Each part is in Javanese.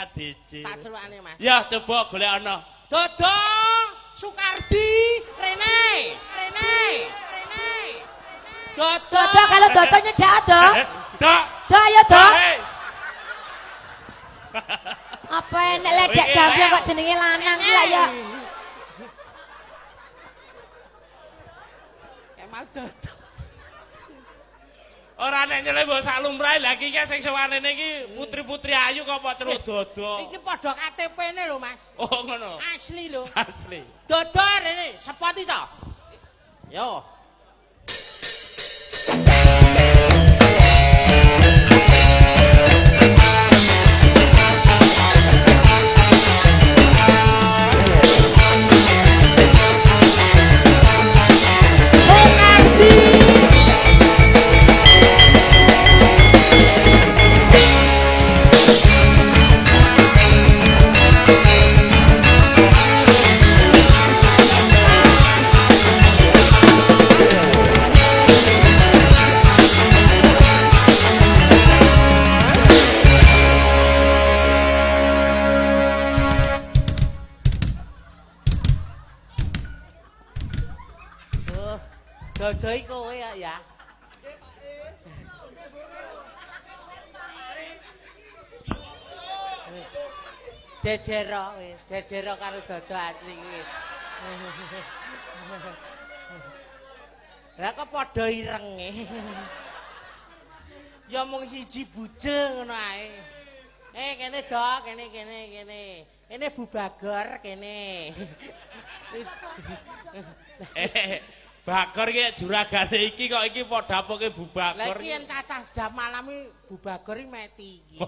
ADC. Tak celukane, Mas. Ya, coba golek ana. Dodo Sukardi rene. Rene. Rene. Dodo. Dodo kalau Dodo nyedak do. Dok. Do ayo do. Hey. Apa enek ledek gambyong kok jenenge lanang ki lak ya. Kemal Dodo. Ora nek nyelek mbok sak lumrahe lha iki sing sowanene iki putri-putri ayu kok mbok celuk Dodo. Iki padha KTP-ne lho, Mas. Oh ngono. Asli lho. Asli. Dodo rene, sepoti to. Yo. Dodoi kowe ya. Jejero kowe, jejero karo dodo asli kuwi. Lah kok padha irenge. Ya mung siji bujeng ngono ae. Kene Dok, kene kene kene. Kene Bu Bagor kene. Bagor iki juragane iki kok iki padha apoke Bu Bagor. Lah iki yen cacah jam malam iki Bu Bagor iki meti iki.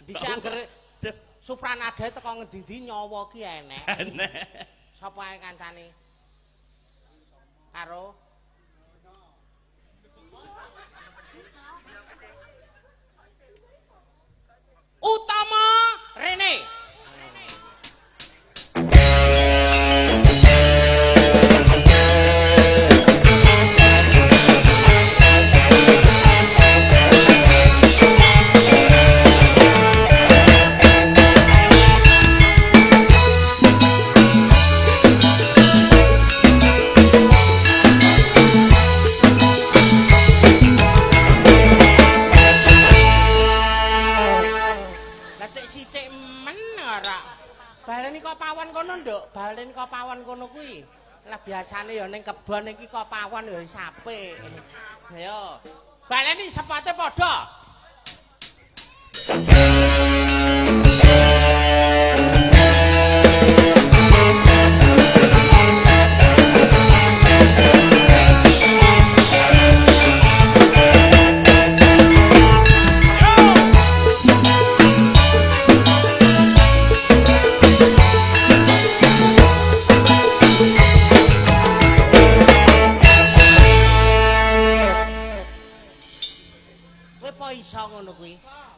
Dhisik anggere Supranada teko ngendi-endi nyawa ki enek. Enek. Sapa ae kancane? Karo Utama rene. Balen kok pawon kono kuwi. Lah biasane ya ning kebon iki kok pawon ya wis apik. Ayo. Baleni sepote padha.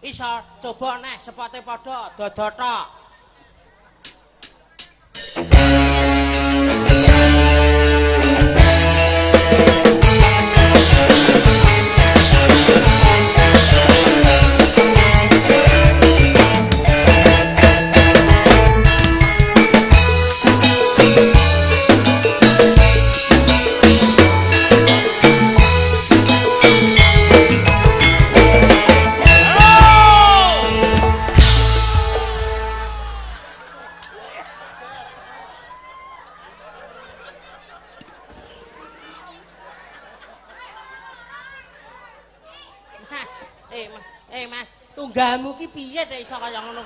Iso coba neh sepote padha dodo tok. Mas, tunggalmu ki piye nek iso kaya ngono?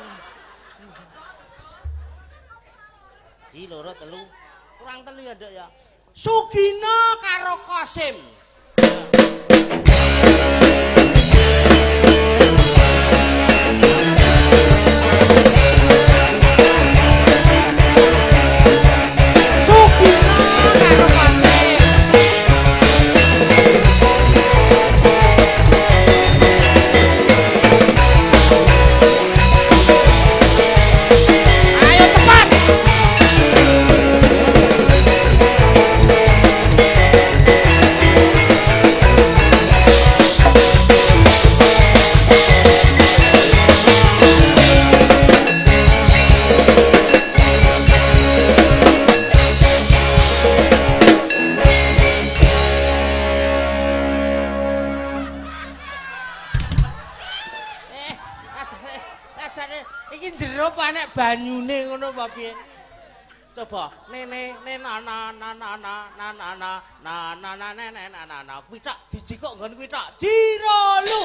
Ji loro telu. Kurang telu ya, Nduk ya. Sugino karo Kosim. Sugino karo Kosim. Ayo cepat. Ledek iki jero apa enek banyune ngono apa piye? Coba nene ne na na na na na na na na na na na ne ne na na na kuwi tok dijikuk nggon kuwi tok. Jirolu.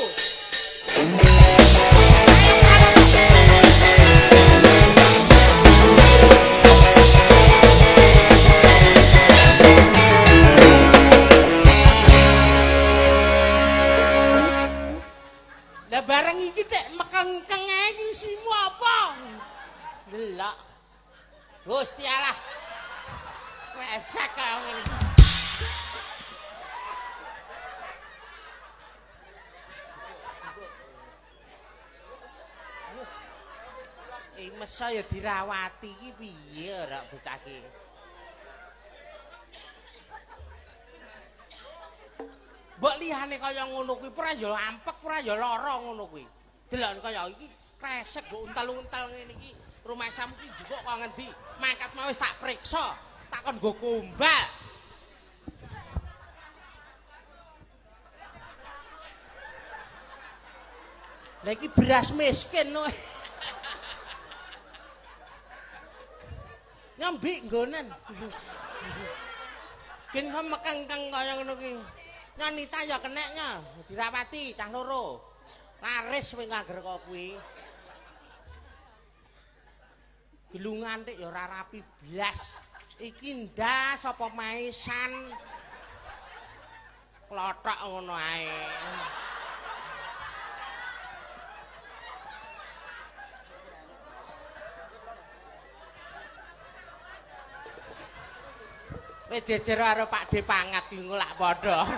Lah bareng iki tek mekengkeng ae iki isimu apa? Delok. Gusti Allah. Wesek kaya ngene. Iki mesa ya dirawati iki piye ora bocah iki. Mbok liyane kaya ngono kuwi ora ya ampek ora ya lara ngono kuwi. Delok kaya iki kresek mbok untal-untal ngene iki. Rumahsamu ki njupuk kok ngendi? Mangkat mau wis tak priksa, tak kon nggo gombal. Lah iki beras miskin no. Nyambik nggonen. Gen iso mekengkeng kaya ngono ki. Nyanita ya kenek nya, dirawati cah loro. Laris kowe ngangger kok kuwi. Gelungan tik ya ora rapi blas. Iki ndas apa maisan? Klothok ngono ae. Kowe jejer karo Pak De Pangat iki lak padha.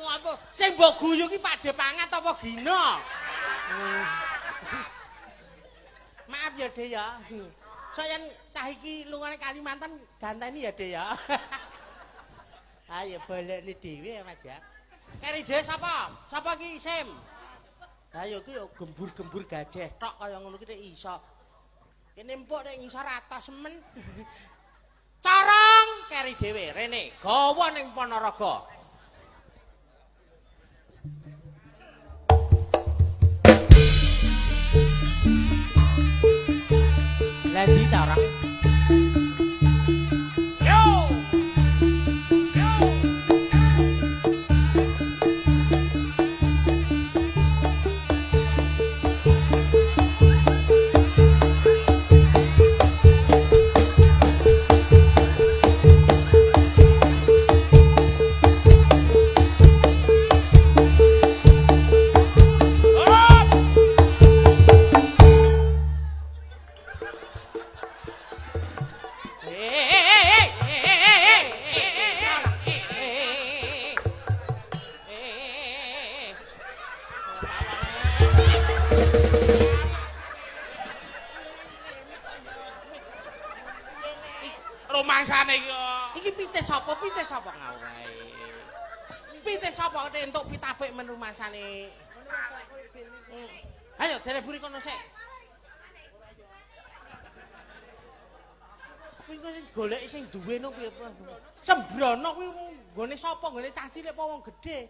Apa sing mbok guyu ki Pak De Pangat apa Gina? Maaf ya De ya. Soyen cah iki lungane Kalimantan ganteni ya De ya. Ayo balekne dhewe ya Mas ya. Keri dhewe sapa? Sapa ki Sim? Ha ya ki gembur-gembur gajeh tok kaya ngono ki nek iso. Kene empuk nek ngisor atos men. Corong keri dhewe rene gawa ning Ponorogo. Lah ndi corong? Yo. Yo. Rumangsane iki kok. Iki pite sapa? Pite sapa ngawur ae. Pite sapa entuk pitapik men rumangsane. Ayo dere buri kono sik. Kuwi kok goleki sing duwe no piye. Sembrono kuwi nggone sapa? Nggone cah cilik apa wong gedhe?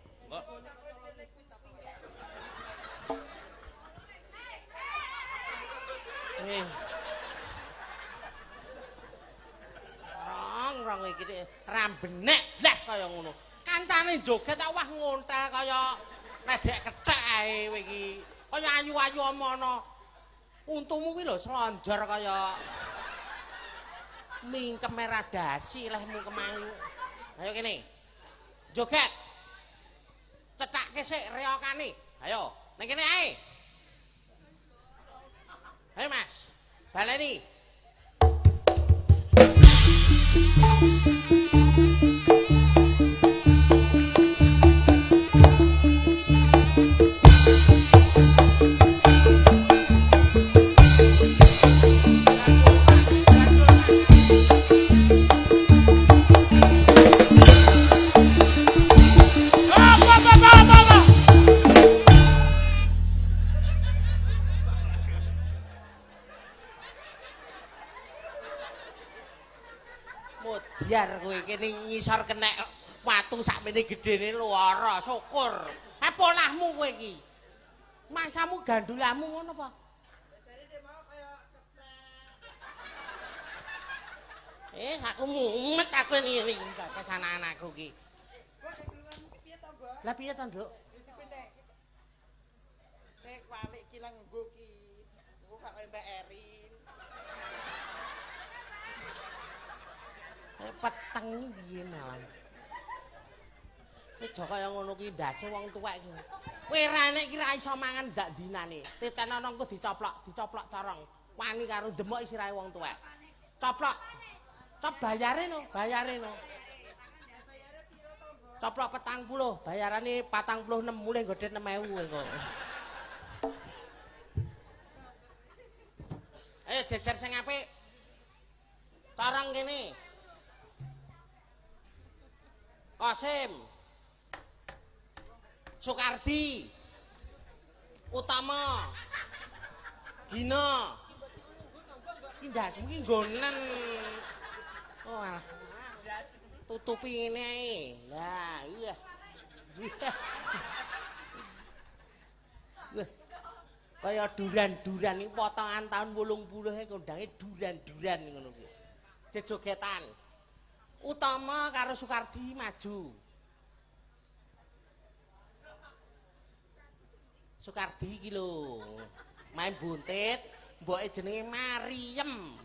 Rong iki rambenek blas kaya ngono. Kancane joget tak wah ngontel kaya ledek kethek ae kowe iki. Kaya ayu-ayu omono. Untumu kuwi lho slonjor kaya mingkem merah dasi lehmu kemayu. Ayo kene. Joget. Cethake sik reokane. Ayo, ning kene ae. Ayo Mas. Baleni. Biar kowe kene ngisor kenek watu sakmene gedene luara, syukur. Eh polahmu kowe iki. Mangsamu gandulamu ngono apa? Eh, aku mumet aku ngene iki bakas anak-anakku iki. Lah piye to, Nduk? Sik walik ki lang nggo ki. Engko kok Mbak Erin. Peteng piye malah. Aja kaya ngono ki ndase wong tuwek iki. Kowe ra enek ki ra iso mangan ndak dinane. Titenono engko dicoplok, dicoplok corong. Wani karo demok sirahe wong tuwek. Coplok. Cop bayare no, bayare no. Coplok 40, bayarane 46 mulih nggodhe 6.000 engko. Ayo jejer sing apik. Corong kene. Kosim. Soekardi. Utama. Gina. Ki ndasmu ki nggonen. Oh alah. Tutupi ngene ae. Lah iya. Wah. Kaya duran-duran iki potongan tahun 80 e kondange duran-duran ngono kuwi. Jejogetan. Utama karo Soekardi maju. Soekardi iki lho. Main buntit, mboke jenenge Mariem.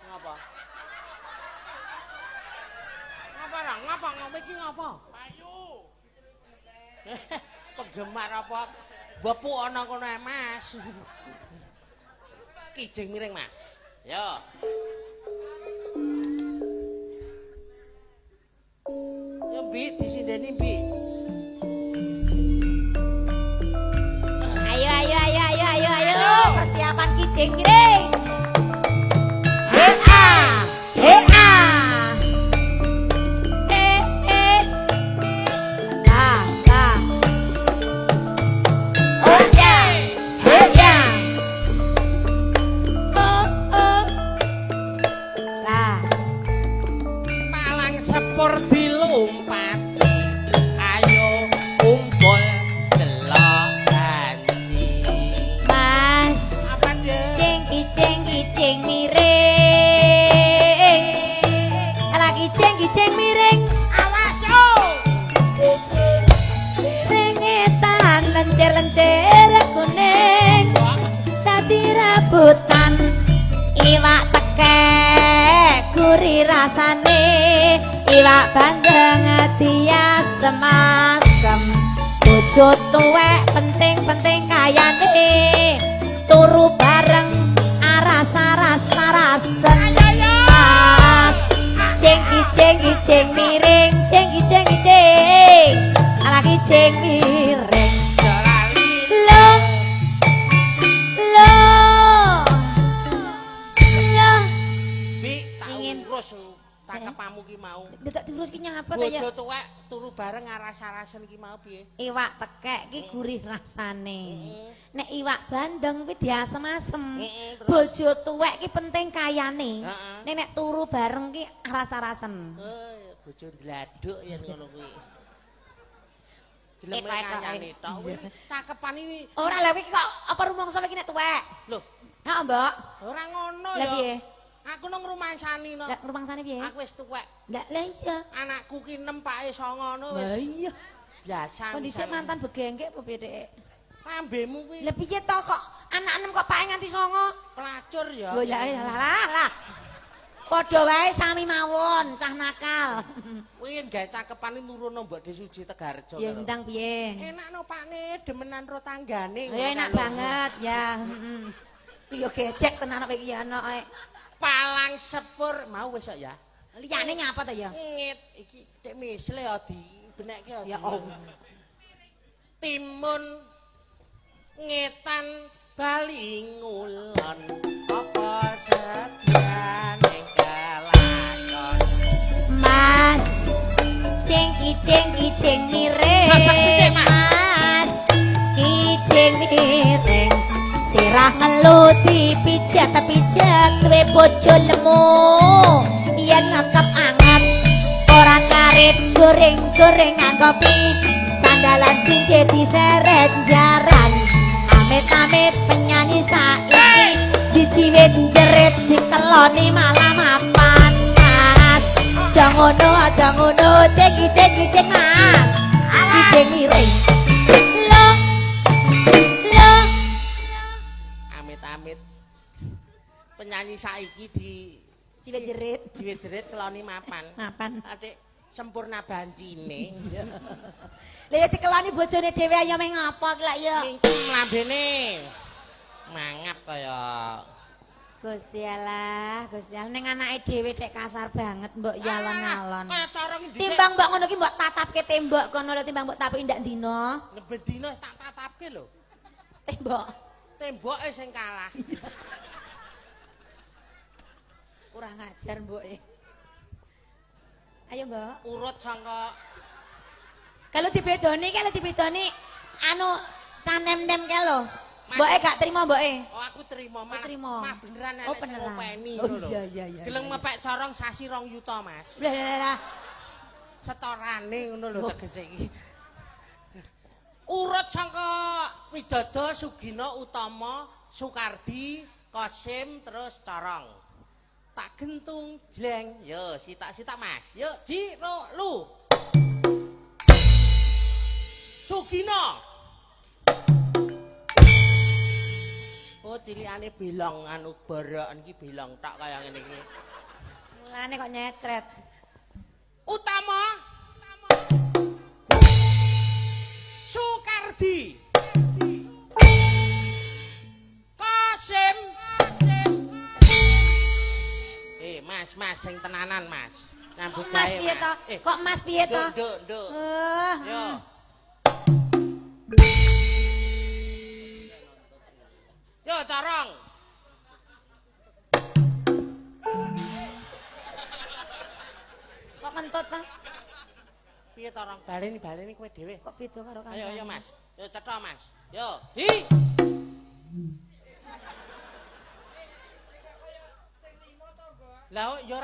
Ngapa? Ngapa ra? Ngapa ngombe iki ngapa? Payu. Penggemar apa? Bepuk ana kono ae, Mas. Kijing miring, Mas. Yo. Yo, Bi, disindeni, Bi. Ayo ayo ayo ayo ayo ayo persiapan kijing miring. Lencer-lencer kuning dadi rebutan iwak tekek gurih rasane iwak bandeng diasem-asem bojo tuwek penting-penting kayane turu bareng aras-aras-arasen pas cing icing icing miring cing icing icing ala icing miring. Cangkepamu ki mau. Dadak diurus ki nyapa ta ya? Bojo tuwek turu bareng aras-arasen ki mau piye? Iwak tekek ki gurih rasane. Nek iwak bandeng kuwi diasem-asem. Bojo tuwek ki penting kayane. Nek nek turu bareng ki aras-arasen. Oh, bojo ndladuk yen ngono kuwi. Gelem kayane tok kuwi cakepan iki. Ora lha iki kok apa rumangsa iki nek tuwek? Lho, heeh, Mbok. Ora ngono ya. Lah piye? Aku nang rumangsani no. Lah rumangsane piye? Aku wis tuwek. Lah lah iya. Anakku ki 6 pake 9 ngono wis. Lah iya. Biasa. Kondisi mantan begengkek apa piye, Dek? Lambemu kuwi. Lah piye to kok anak 6 kok pake nganti 9? Pelacur ya. Lho ya lah lah lah. Padha wae sami mawon, cah nakal. Kuwi gawe cakepane nurono Mbok Desuji Tegarjo. Ya ndang piye? Enak no Pakne, demenan ro tanggane. Ya enak banget ya, heeh. Iki yo gecek tenan apa iki ya ana ae. Palang sepur mau wis kok ya. Liyane ngapa to ya? Ngit iki tek misle ya dibenekke ya. Ya Allah. Timun ngetan bali ngulon apa sedyane kelakon. Mas cing icing icing miring. Sasak sithik, Mas. Mas icing miring Sirah ngelu dipijat-pijat duwe bojo lemu yen ngekep anget ora karit goreng-gorengan kopi sandalan cincin diseret jaran. Amit-amit penyanyi saiki dijiwit jerit dikeloni malah mapan mas. Aja ngono aja ngono cek cek cek mas. Cek miring. Lo lo Amit-amit penyanyi saiki di jiwit jerit, jiwit jerit keloni mapan. Mapan. Adik sempurna bancine. Lah ya dikeloni bojone dhewe ayo meh ngapa ki lak ya. Mingkem lambene. Mangap kaya Gusti Allah, Gusti Allah ning anake dhewe tek kasar banget mbok ya alon-alon. Kaya corong dhisik. Timbang mbok ngono ki mbok tatapke tembok kono lho timbang mbok tapuki ndak dina. Leben dina tak tatapke lho. Tembok. Temboke sing kalah. Kurang ajar mboke. Ayo mbok. Urut sangka kalau dibedoni, kalau dibedoni anu canem-nem kae lho. Mboke gak terima mboke. Oh aku terima malah. Oh, terima. Mah beneran oh, enek sing ngopeni oh, ngono lho. Iya iya iya. Gelem ngepek corong sasi 2 yuta, Mas. Lah lah lah. Setorane ngono lho tegese iki. Urut sangka Widodo, Sugino, Utama, Sukardi, Kosim terus Corong. Tak gentung jleng. Yo sitak-sitak Mas. Yo ji ro lu. Sugino. Oh cilikane belong anu borokan iki belong tok kaya ngene iki. Mulane kok nyecret. Utama. Sukardi. Kosim. Mas, mas sing tenanan, Mas. Nyambut gawe. Mas piye to? Kok Mas piye to? Nduk, nduk. Yo. Yo, corong. Kok kentut to? Piye torong? Baleni, baleni kowe dhewe. Kok beda karo kancane? Ayo, ayo, Mas. Yo cetha, Mas. Yo, di. Lah ya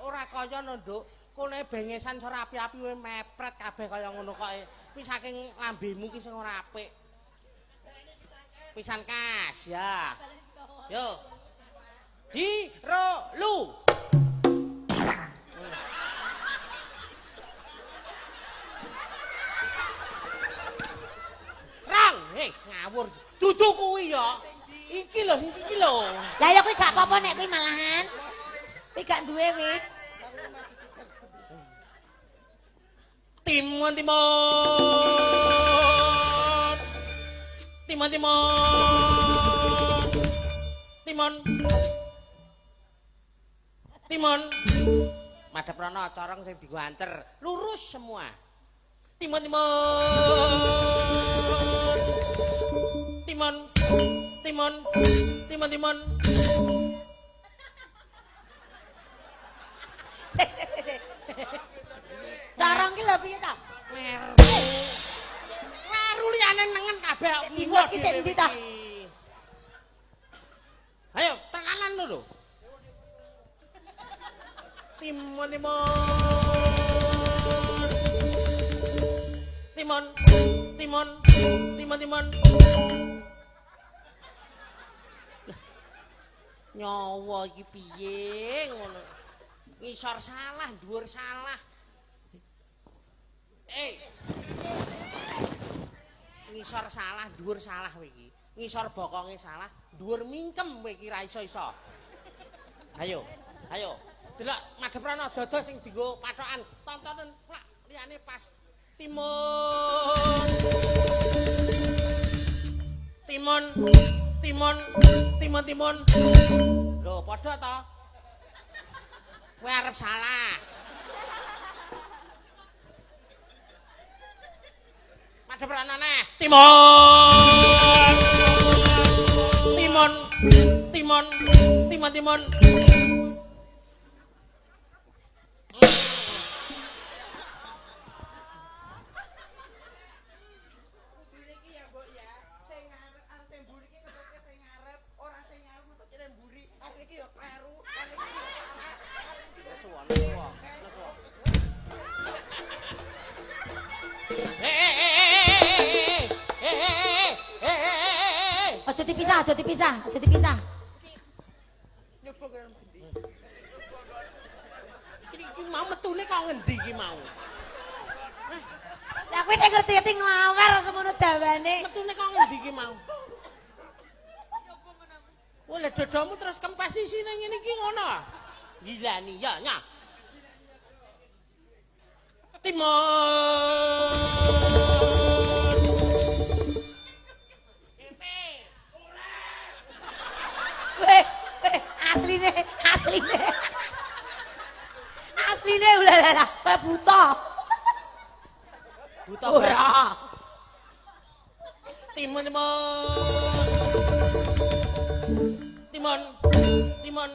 ora kaya no, Nduk. Kone bengesan ora api-api kowe mepret kabeh kaya ngono kok. Kuwi saking lambemu ki sing ora apik. Pisan kas ya. Yo. Ji ro lu. Rang, hei ngawur. Dudu kuwi ya. Iki lho, iki lho. Lah ya kuwi gak apa-apa nek kuwi malahan. Kuwi gak duwe kuwi. Timon timon. Timon timon. Timon. Timon. Madhep rono corong sing digo ancer, lurus semua. Timon timon. Timon. Timon. Timon timon. Corong ki lho piye ta? Kleru liyane nengen kabeh. Timon ki sik endi ta? Ayo, tenanan lho. Timon timon. Timon timon timon timon. Nyawa iki piye ngono. Ngisor salah, dhuwur salah. Ngisor salah, dhuwur salah kowe iki. Ngisor bokonge salah, dhuwur mingkem kowe iki ra iso-iso. Ayo, ayo. Delok madhep rono dodo sing dienggo pathokan. Tontonen plak liyane pas. Timon. Timon, timon, timon, timon. Lho, padha to? Kowe arep salah. Madhep rono neh. Timon. Timon, timon, timon, timon. Aja dipisah, aja dipisah, aja dipisah. Nyoba karo ngendi? Iki mau metune kok ngendi iki mau? Lah kowe nek ngerti-ngerti nglawer semono dawane. Metune kok ngendi iki mau? Wah, lah dodomu terus kempes isine ngene iki ngono. Gilani ya, nya. Timon. Weh, weh, asline, asline. Asline ulah lah, kowe buta. Buta ora. Timon, timon. Timon, timon,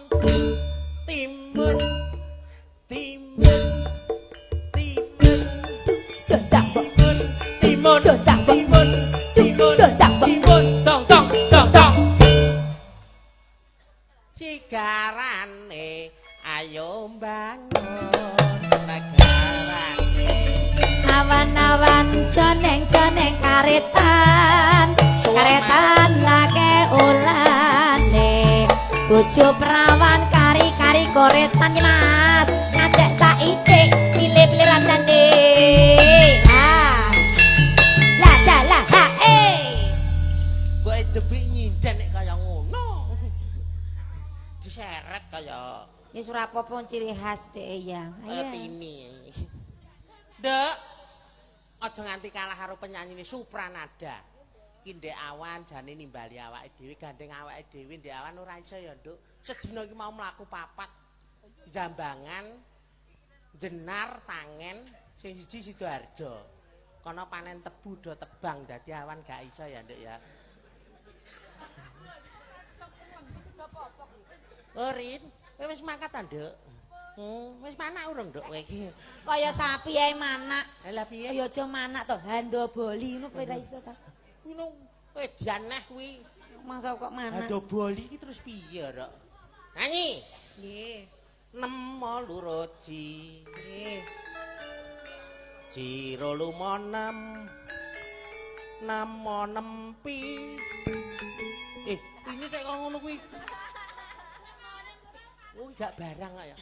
timun, timun, timun, timun, timun, timun, timun, tong tong tong tong. Cigarane ayo bangun negarane. Awan-awan joneng-joneng karetan, karetan lake ulane. Bojo perawan kari-kari koretan ya Mas, ngajak saithik pilih-pilih randane. Ah. La la la ha eh. Mbok debik nyinden nek kaya ngono. Diseret kaya ya ora apa-apa ciri khas dhek ya. Kaya tini. Nduk, aja nganti kalah karo penyanyine Supranada. Ki ndek awan jane nimbali awake dhewe, gandeng awake dhewe ndek awan ora iso ya, Nduk. Sedina iki mau mlaku papat. Jambangan, Jenar, Tangen, sing siji Sidoarjo. Kono panen tebu do tebang dadi awan gak iso ya, Nduk ya. Oh, Rin, kowe wis mangkat ta, Nduk? Wis manak urung, Nduk, kowe iki? Kaya sapi ae manak. Lah piye? Ya aja manak to, handoboli ngono kowe ra iso ta. Ngono edan neh kuwi. Masa kok manak? Handoboli iki terus piye, Rok? Nyanyi. Nggih. Nemo loro ji. Nggih. Ji ro lumo nem. Namo nempi. Ini tek kok ngono kuwi. Kuwi gak barang kok ya.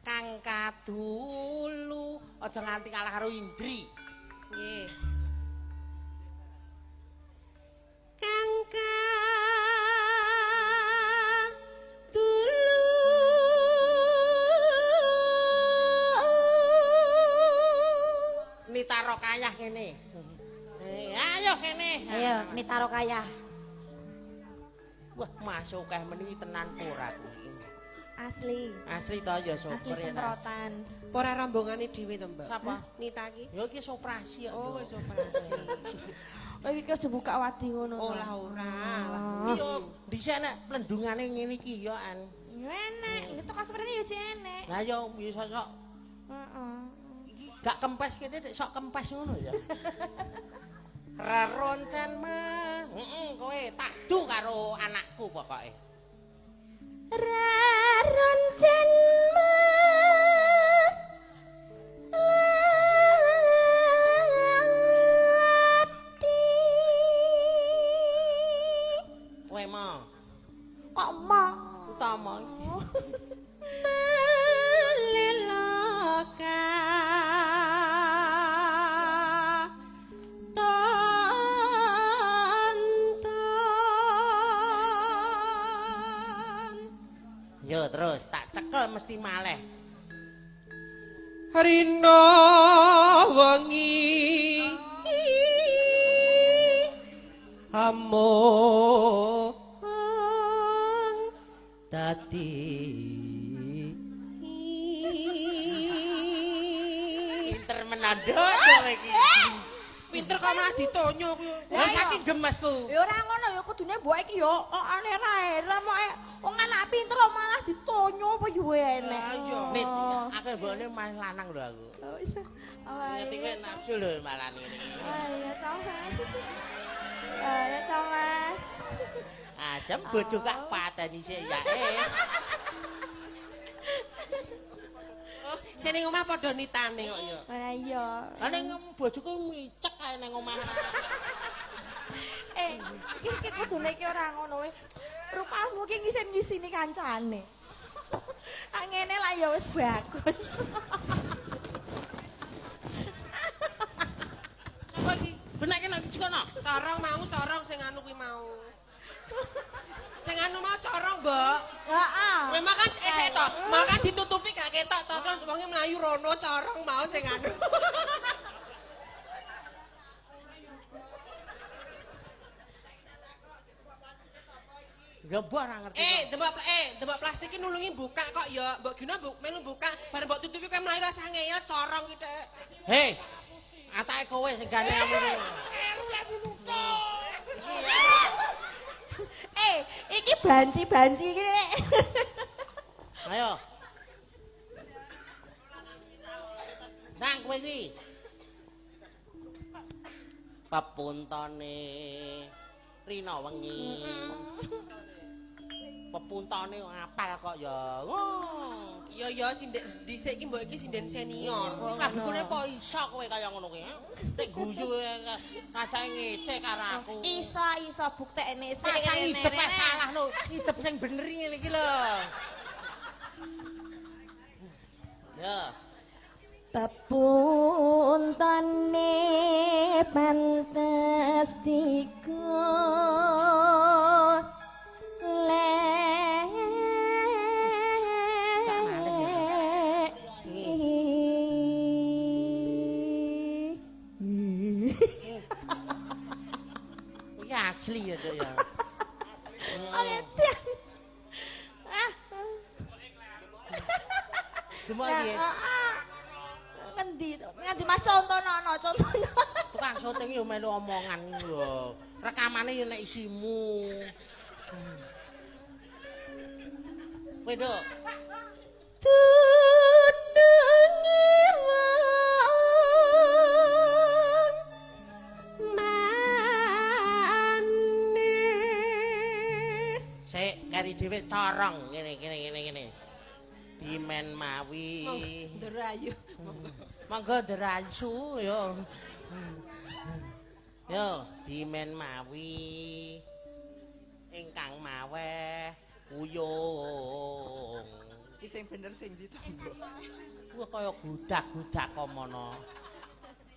Kang kadulu aja nganti kalah karo Indri. Nggih. Kang kadulu Nita Rokayah kene. Ayo kene. Ayo Nita Rokayah. Wah, masuk akeh meni tenan ora kuwi. Asli. Asli to ya syukur. Asli semprotan. Ora rombongane dhewe to, Mbak? Sapa? Nita iki. Ya iki operasi kok. Oh, wis operasi. Kowe iki aja buka wadi ngono. Oh lah ora. Iya, dhisik nek plendungane ngene iki ya an. Ya enek, itu kasurane ya sik enek. Lah ya bisa sok. Heeh. Iki gak kempes kene nek sok kempes ngono ya. Reroncen mah. Heeh, kowe tak du karo anakku pokoke. Reroncen mah lati. Kowe mah. Kok mah? Utama. Yo terus tak cekel mesti maleh. Rina wengi among dadi pinter menandho kowe iki. Pinter kok malah ditonyo kuwi. Lah saking gemesku. Ya ora ngono ya kudune mbok iki ya kok aneh ra era moke wong anak pinter kok malah ditonyo apa yo enek. Nit, aku mbokne malah lanang lho aku. Oh iya. Ngerti kowe nafsu lho malah ngene iki. Ayo ta Mas. Ayo ta Mas. Ah, jam bojo kak pateni sik ya. Oh, sing ning omah padha nitane kok ya. Ora iya. Lah ning bojoku micek kae ning omah. Iki kudune iki ora ngono kowe. Rupamu iki ngisin-ngisini kancane. Ah ngene lah ya wis bagus. Sapa iki? Benake nek kono. Corong mau corong sing anu kuwi mau. Sing anu mau corong, Mbok. Heeh. Memang kan esek to, mau kan ditutupi gak ketok to, terus wonge mlayu rono corong mau sing anu. Ya mbok ora ngerti. Demok plastik iki nulungi buka kok ya. Mbok guna mbok melu buka, bareng mbok tutupi kowe mlayu rasa ngeyel corong iki, Dek. Hei. Atake kowe sing gane kamu. Kleru lek nutuk. Iki banci-banci iki nek. Ayo. Nang kowe iki. Pepuntone rina wengi. Pepuntone apal kok ya. Oh. Iya ya sinden dhisik iki mbok iki sinden senior. Kabukune apa iso kowe kaya ngono kuwi? Nek guyu kacake ngece karo aku. Iso buktekne sik. Pasang idep salah lho. Idep sing bener ngene iki lho. Ya. Pepuntone pantes digo Iki asli ya, Dok ya. Asli. Ah. Demok piye? Ngendi? Ngendi Mas contonono, contonono. Tukang syuting yo melu omongan lho. Rekamane yo nek isimu. Kowe, Dok. Tudungi wong manis. Sik kari dhewe corong ngene ngene ngene ngene. Dimen mawi. Nderayu. Monggo nderayu yo. Yo, dimen mawi. Ingkang maweh uyung. Iki sing bener sing ndi to, Mbok? Kuwi kaya gudak-gudak komono.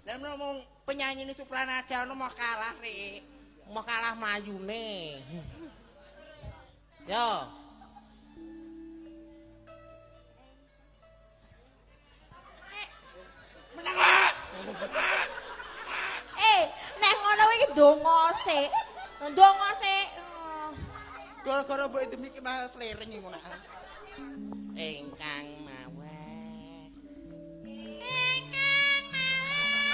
Lah ngomong penyanyi ini Supranaja ono mau kalah rek. Mau kalah mlayune. Yo. Menang. Nek ngono iki ndonga sik. Ndonga sik. Gara-gara mbok idem iki malah slering ngono. Ingkang maweh. Ingkang maweh.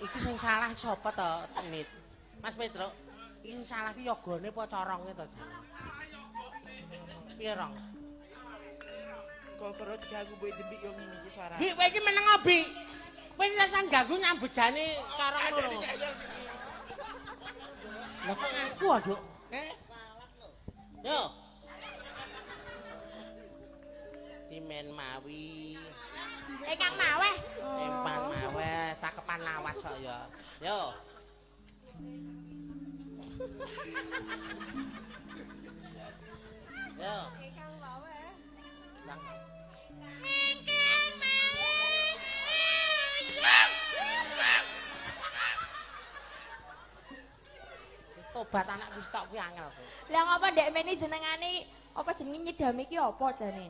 Iki sing salah sapa to, Nit? Mas Petro, iki sing salah ki yogane apa coronge to, Jan? Piye, Rong? Gara-gara diganggu mbok idem yo ngene iki suarane. Bi, kowe iki meneng kok, Bi. Kowe nek sang ganggu nyambut jane corong ngono. Lah kok aku, Nduk? Eh? Yo. Dimen mawi. Ingkang maweh. Empang maweh, cakepan lawas kok ya. Yo. Yo. Ingkang maweh. Ingkang maweh. Tobat anakku sitok kuwi angel. Lah ngapa ndek meni jenengane apa jenenge nyidam iki apa jane?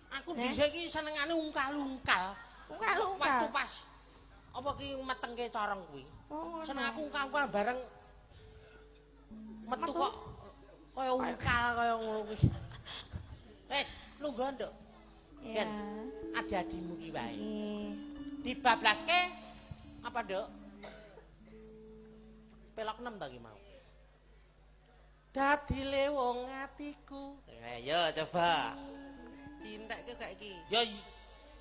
Aku dhisik iki senengane ungkal-ungkal. Ungkal-ungkal. Waktu pas apa ki metengke corong kuwi. Oh, seneng aku ungkal-ungkal bareng metu kok kaya ungkal kaya ngono kuwi. Wis, lungguh Nduk. Ya. Ben adi-adimu ki wae. Dibablaske apa, Nduk? Pelok 6 ta ki mau. Dadi lewong atiku. Ayo coba. Dintekke gak iki? Ya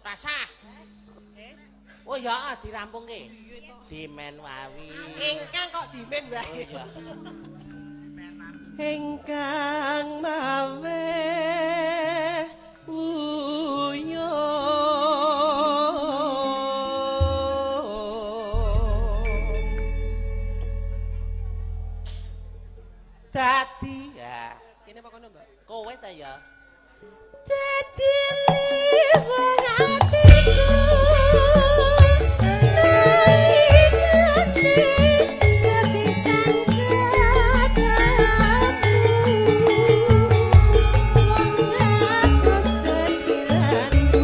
rasah. Oh ya dirampungke. Dimen wawi. Ingkang kok dimen wae. Oh iya. Ingkang maweh uyung. Dadi ya. Kene apa kono, Mbak? Kowe ta ya. Dadi liwung atiku. Nalikane sepisan ketemu. Wong atus kesilanku.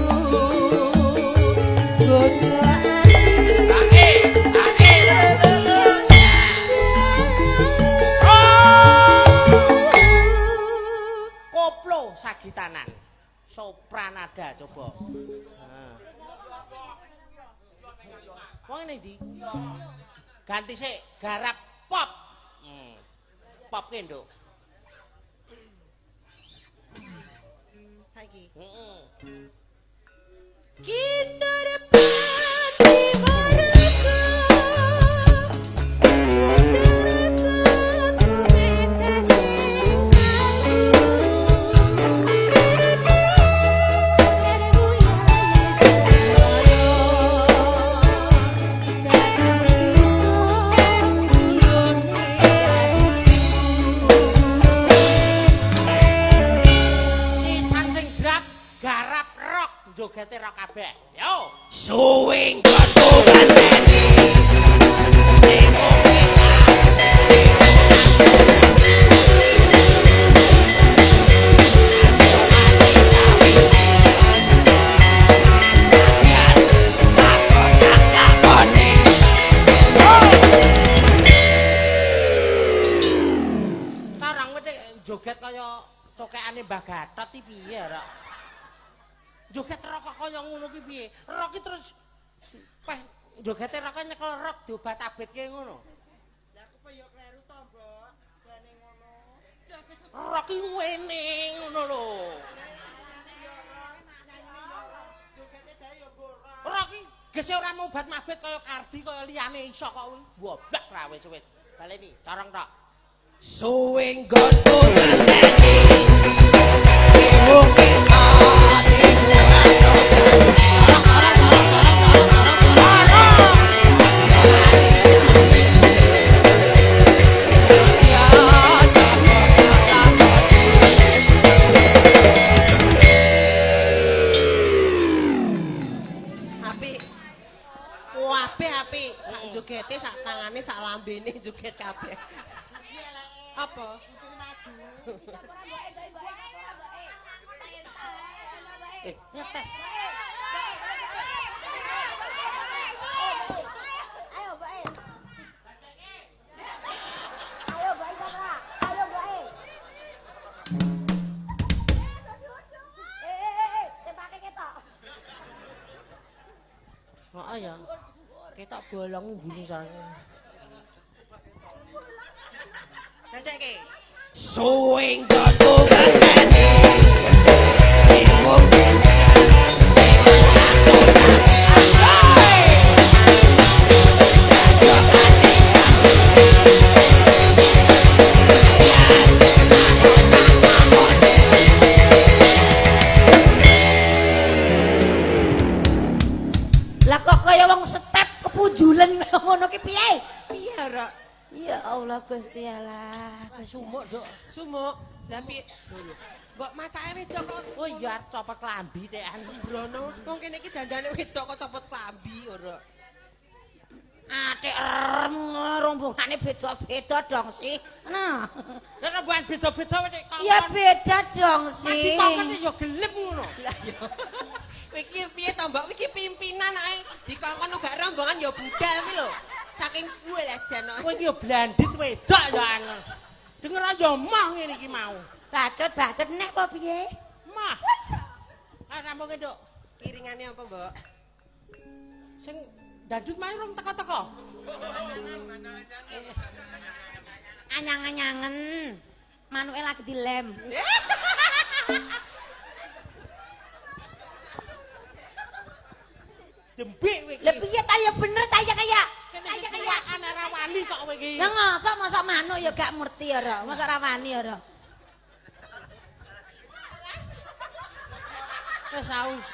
Godha ati. Koplo sagitanan. Sopranada coba. Wong ngene ndi? Ganti sik garap pop. Pop ki, Nduk. Saiki. Heeh. Kindur pati warga. Sisan sing grab garap rock jogete rock kabeh. Yo. Suwing gotokan. Sarang wis joget kaya cokekane Mbah Gatot iki piye, Rok? Joget rok kok kaya ngono ki piye? Rok ki terus peh jogete rok nyekel rok diobat-abetke ngono. Lah aku ya kleru to, Mbok. Jane ngono. Rok ki ngene ngono lho. Nyanyine yo rock, nyanyine yo rock. Jogete dae yo mbok rock. Rok ki gese ora mobat-mabit kaya Kardi kaya liyane iso kok kuwi. Goblok ra wis wis. Baleni, corong tok. Suwing gotokan. Apik. Kabeh apik. Sak jogete, sak tangane, sak lambene joget kabeh. Apa? Ngetes. Ayo, Mbak. Ayo, Mbak sapa? Ayo, Mbak. Sepake ketok. Heeh ya. Ketok bolong mbune sareng. Dadekke. Suwing gotokan. Lah kok kaya wong step kepunjulen ngono ki piye? Piye, Rok? Ya Allah Gusti Allah. Sumuk, Nduk. Sumuk. Lah piye? Mbok macake wedok kok. Oh iya arep copot klambi tekan. Sembrono. Wong kene iki dandane wedok kok copot klambi ora. Atik rombongane beda-beda dong sih. Nah. Lah rombongan beda-beda wis kok. Ya beda dong sih. Dikongkon ya gelem ngono. Lah ya. Iki piye to, Mbok? Iki pimpinan ae dikongkon gak rombongan ya budal kuwi lho. Saking kuwe lah jan. Kowe iki ya blandit wedok ya an. Denger aja mah ngene iki mau. Bacut-bacut nek apa piye? Mah. Ah rampung Nduk. Kiringane apa, Mbok? Sing dandut mau rong teko-teko. Anyang-anyangen. Manuke lagi dilem. Dembik kowe iki. Lah piye ta ya bener ta ya kaya Kaya kaya ana ra wani kok kowe iki. Lah ngosok mosok manuk ya gak ngerti ya ora. Mosok ra wani ya ora. Wis aus.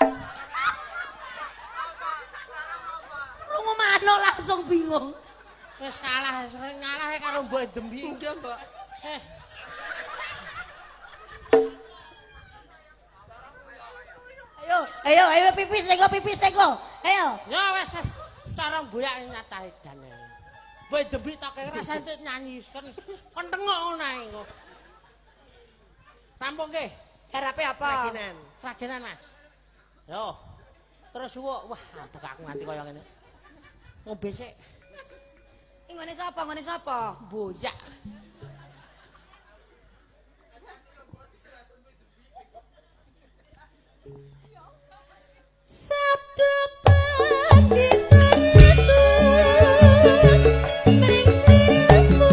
Rungu manuk langsung bingung. Wis kalah, sering ngalah karo mbok dembik. Enggak, Mbok. Ayo ayo pipis sego pipis sego. Ayo. Ya wis cara mboyak nyatahe dane. Mbok dembik toke rasa entuk nyanyi kon kon tengok ngono ae engko. Rampung nggih. Garape apa? Sragenan. Sragenan Mas. Yo. Terus suwuk, wah abek aku nganti kaya ngene. Ngombe sik. Iki nggone sapa? Nggone sapa? Boyak. Sabtu pagi metu mring sliramu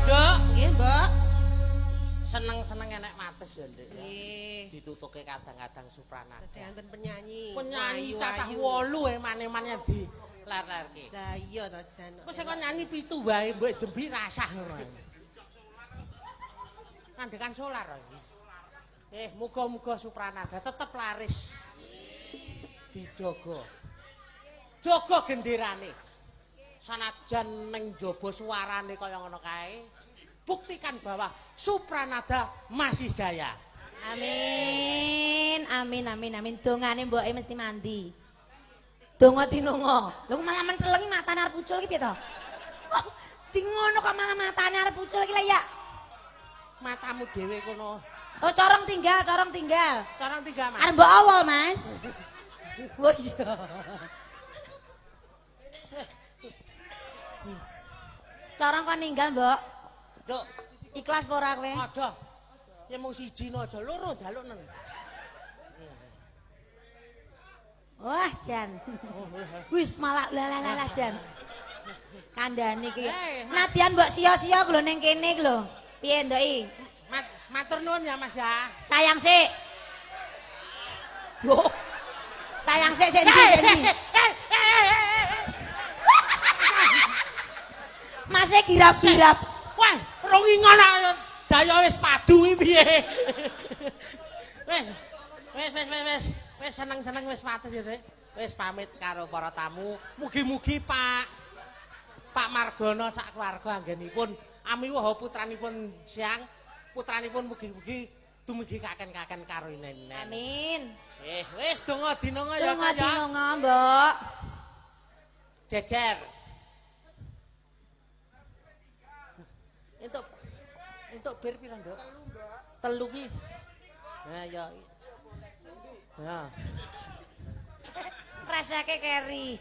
Nduk, Nggih, Mbok. seneng-seneng enek mates ya, Nduk. Nggih. Ditutuke kadang-kadang Supranata. Tesih enten penyanyi. Penyanyi Ayu-ayu. cacah 8 eman-eman yang di lar-larke. Lah iya to jan. Kok sing kon nyanyi 7 wae mbok dembi rasah ngono ae. Kandekan solar iki. Muga-muga Supranada tetep laris. Dijaga. Jaga genderane. Sanajan ning njaba suarane kaya ngono kae, buktikan bahwa Supranada masih jaya. Amin, amin, amin, amin. Dongane mboke mesti mandi. Donga dinonga. Lho kok malah mentelengi matane arep ucul iki piye to? Kok dingono kok malah matane arep ucul iki lha ya. Matamu dhewe kono. Oh, corong tinggal, corong tinggal. Corong tiga, Mas. Arep mbok awal, Mas. Oh iya. Corong kon ninggal, Mbok. Nduk, Ikhlas apa ora kowe? aja. Ya mung siji no aja loro njaluk neng. Wah, jan. Wis malah lah lah lah jan. Kandhane iki. Nadian mbok sia-sia lho ning kene iki lho. Piye ndoki? Matur nuwun ya Mas ya. Sayang sik. Yo. Sayang sik sik ndi sik ndi. Mase girap-girap. Wah, rong ingon daya wis padu iki piye. Wis. Wis wis wis wis. Wis seneng-seneng wis wates ya, Dik. Wis pamit karo para tamu. Mugi-mugi Pak Margono sak keluarga anggenipun amiwaha putranipun siang, putranipun mugi-mugi dumugi kaken-kaken karo inen. Amin. Wis donga dinonga ya, Donga Kak ya. dinonga, Mbok. Jejer. Entuk bir pira, Nduk? Telu, Mbak. Telu ki. Nah, ya. Ya. Rasake keri.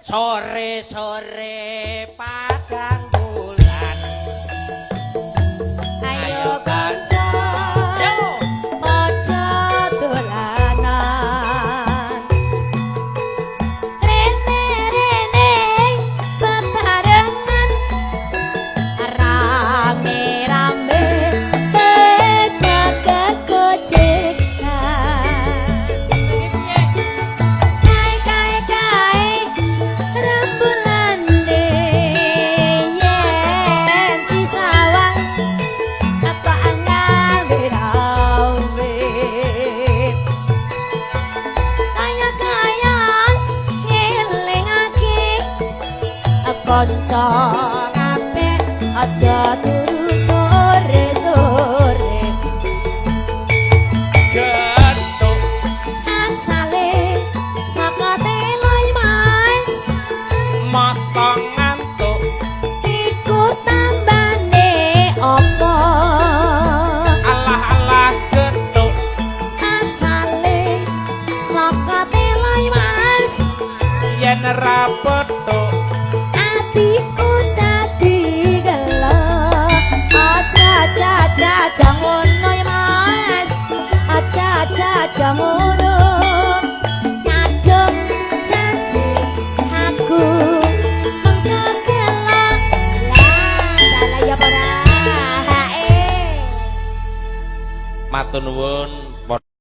Sore-sore padang bulan. Ayo kanca. Padha dolanan. Rene-rene bebarengan. Rame-rame kegak-kegojekan. Kae kae kae rembulane yen disawang kok rame-rame. Kaya-kaya ngelingake kanca kabeh aja turu sore-sore. Getuk Asale saka telo Mas mata ngantuk iku tambane apa? alah alah getuk Asale saka telo Mas yen ra petuk atiku dadi gelo. Aja aja aja aja ngono ya Mas. Aja aja aja ngono. Kadung janji aku mengko gelo. Lah lah ya ora. Matur nuwun.